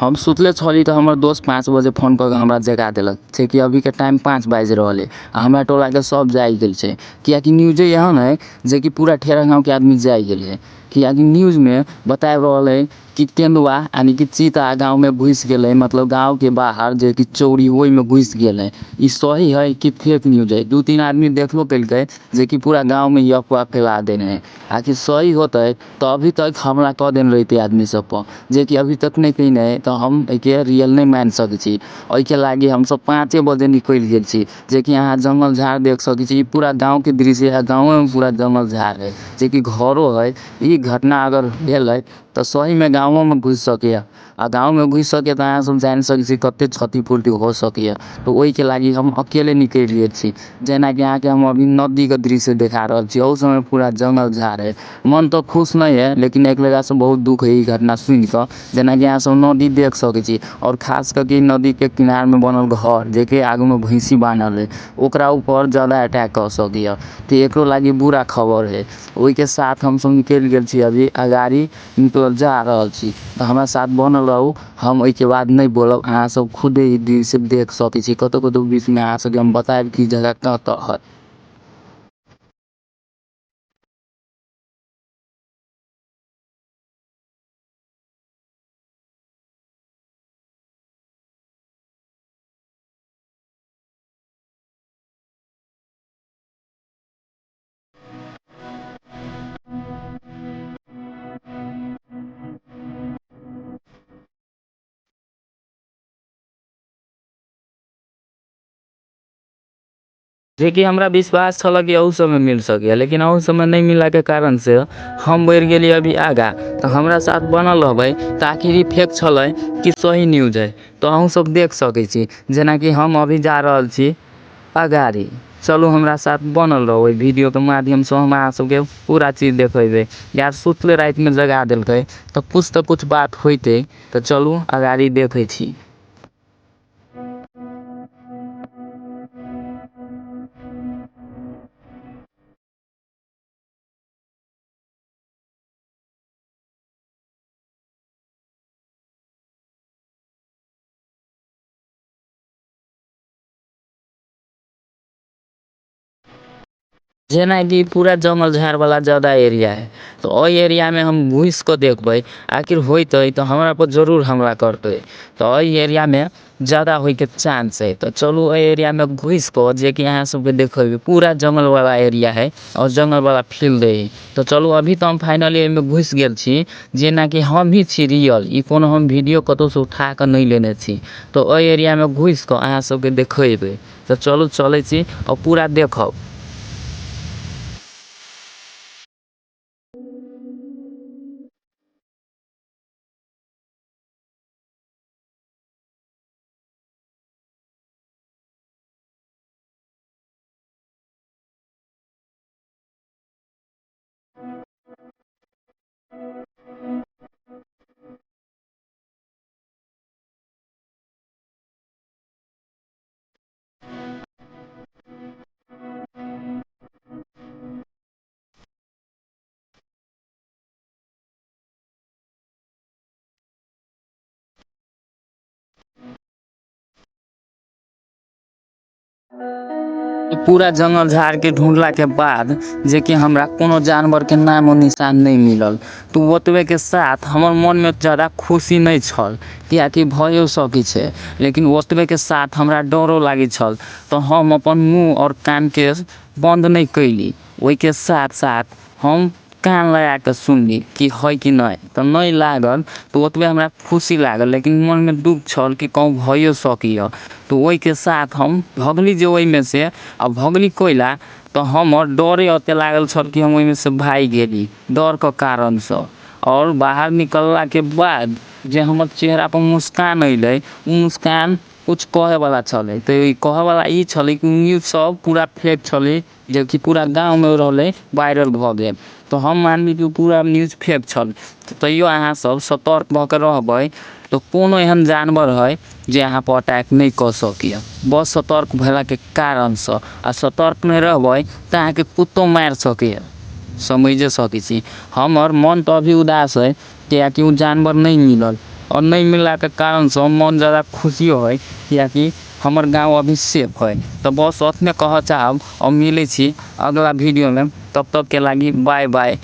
हम सुतले छली तऽ हमर दोस्त 5 बजे फोन कऽ के हमरा जगा देलक छै कि अभीके टाइम 5 बाजि रहल है आ हमरा टोलाके सब जागि गेल छै, किएकि न्यूजे एहन है जेकि पूरा ठेरा गाँवके आदमी जागि गेल है। किएकि न्यूजमे बताबि रहल है कि तेंदुआ यानी कि चीता गाँवमे घुसि गेलै, मतलब गाँवके बाहर जेकि चौरी ओहिमे घुसि गेलै। ई सही है कि फेक न्यूज है? 2-3 आदमी देखबो केलकै जेकि पूरा गाँवमे ई अफवाह फैला देने है। आखिर सही होतै तऽ अभी तक हमला कऽ देने रहितै आदमी सब पर, जेकि अभी तक नहि कयने है तऽ हम एहिके रियल नहि मानि सकै छी। एहिके लागि हमसब 5 बजे निकलि गेल छी, जेकि अहाँ जंगल झाड़ देख सकै छी। ई पूरा गाँवके दृश्य है, गाँवेमे पूरा जंगल झाड़ है, जेकि घरो है। ई घटना अगर भेलै तऽ सहीमे गाँवोमे घुसि सकैए, आ गाँवमे घुसि सकैए तऽ अहाँ सब जानि सकै छी कते क्षतिपूर्ति हो सकैए। तऽ ओहिके लागि हम अकेले निकलि गेल छी। जेनाकि अहाँके हम अभी नदीके दृश्य देखा रहल छी, अहू सबमे पूरा जंगल झाड़ है। मन तऽ खुश नहि है, लेकिन एक लेखासँ बहुत दुःख है ई घटना सुनिकऽ। जेनाकि अहाँ सब नदी देख सकै छी, आओर खास करके नदीके किनारमे बनल घर जेकि आगूमे भैंसी बान्हल है, ओकरा ऊपर ज्यादा अटैक कऽ सकैए, तऽ एकरो लागि बुरा खबर है। ओहिके साथ हमसब निकलि गेल छी, अभी अगाड़ी निकलल जा रहल छी, तऽ हमरा साथ बनल रहू। हम ओहिके बाद नहि बोलब, अहाँ सब खुदे ई दृश्य देख सकै छी। कतौ कतौ बीचमे अहाँ सबके हम बतायब कि जगह कतऽ है। जेकि हमरा विश्वास छल कि अहू सबमे मिल सकैए, लेकिन अहू सबमे नहि मिललाके कारणसँ हम बढ़ि गेलियै अभी आगाँ। तऽ हमरा साथ बनल रहबै ताकि ई फेक छलै कि सही न्यूज है, तऽ अहूँ सब देख सकै छी। जेनाकि हम अभी जा रहल छी अगाड़ी, चलू हमरा साथ बनल रहू। एहि वीडियोके माध्यमसँ हम अहाँ सबके पूरा चीज देखेबै। यार सुतले रातिमे जगा देलकै तऽ कुछ बात होइतै। तऽ चलू अगाड़ी देखै छी। जेनाकि पूरा जंगल झाड़वला ज्यादा एरिया है, तऽ एहि एरियामे हम घुसि कऽ देखबै आखिर होइतै तऽ हमरा पर जरूर हमला करतै। तऽ एहि एरियामे ज्यादा होइके चांस है, तऽ चलू एहि एरियामे घुसि कऽ जेकि अहाँ सबके देखेबै। पूरा जंगलवला एरिया है आओर जंगलवला फील्ड है। तऽ चलू अभी तऽ हम फाइनली एहिमे घुसि गेल छी, जेनाकि हम ही छी रियल, ई कोनो हम वीडियो कतहुसँ उठा कऽ नहि लेने छी। तऽ एहि एरियामे घुसि कऽ अहाँ सबके देखेबै। तऽ चलू चलै छी आओर पूरा देखब। पूरा जंगल झाड़के ढूँढलाके बाद जेकि हमरा कोनो जानवरके नामो निशान नहि मिलल, तऽ ओतबेके साथ हमर मनमे ज्यादा खुशी नहि छल, किएकि भइयो सकै छै, लेकिन ओतबेके साथ हमरा डरो लागै छल। तऽ हम अपन मुँह आओर कानके बन्द नहि कयली, ओहिके साथ साथ हम कान लगा कऽ सुनली कि है कि नहि। तऽ नहि लागल तऽ ओतबे हमरा खुशी लागल, लेकिन मनमे दुःख छल कि कहूँ भइयो सकैए। तऽ ओहिके साथ हम भगली जे ओहिमे से, आ भगली कैला तऽ हमर डरे एते लागल छल कि हम ओहिमे से भागि गेली डरके कारणसँ। आओर बाहर निकललाके बाद जे हमर चेहरापर मुस्कान अयलै, ओ मुस्कान कुछ कहैवला छलै। तऽ ई कहैवला ई छलै कि न्यूज सब पूरा फेक छलै, जेकि पूरा गाँवमे रहलै वायरल भऽ गेल। तऽ हम मानली कि ओ पूरा न्यूज फेक छल, तैयो अहाँ सब सतर्क भऽ कऽ रहबै तऽ कोनो एहन जानवर है जे अहाँ पर अटैक नहि कऽ सकैए, बस सतर्क भेलाके कारणसँ। आ सतर्क नहि रहबै तऽ अहाँके कुत्तो मारि सकैए, समझिए सकै छी। हमर मन तऽ अभी उदास है, किएकि ओ जानवर नहि मिलल। आओर नहि मिललाके कारणसँ मन जादा खुशियो हइ, कियाकि हमर गाँव अभी सेफ हइ। तऽ बस अतने कहऽ चाहब, आओर मिलै छी अगला वीडियोमे, तब तकके लागि बाय बाय।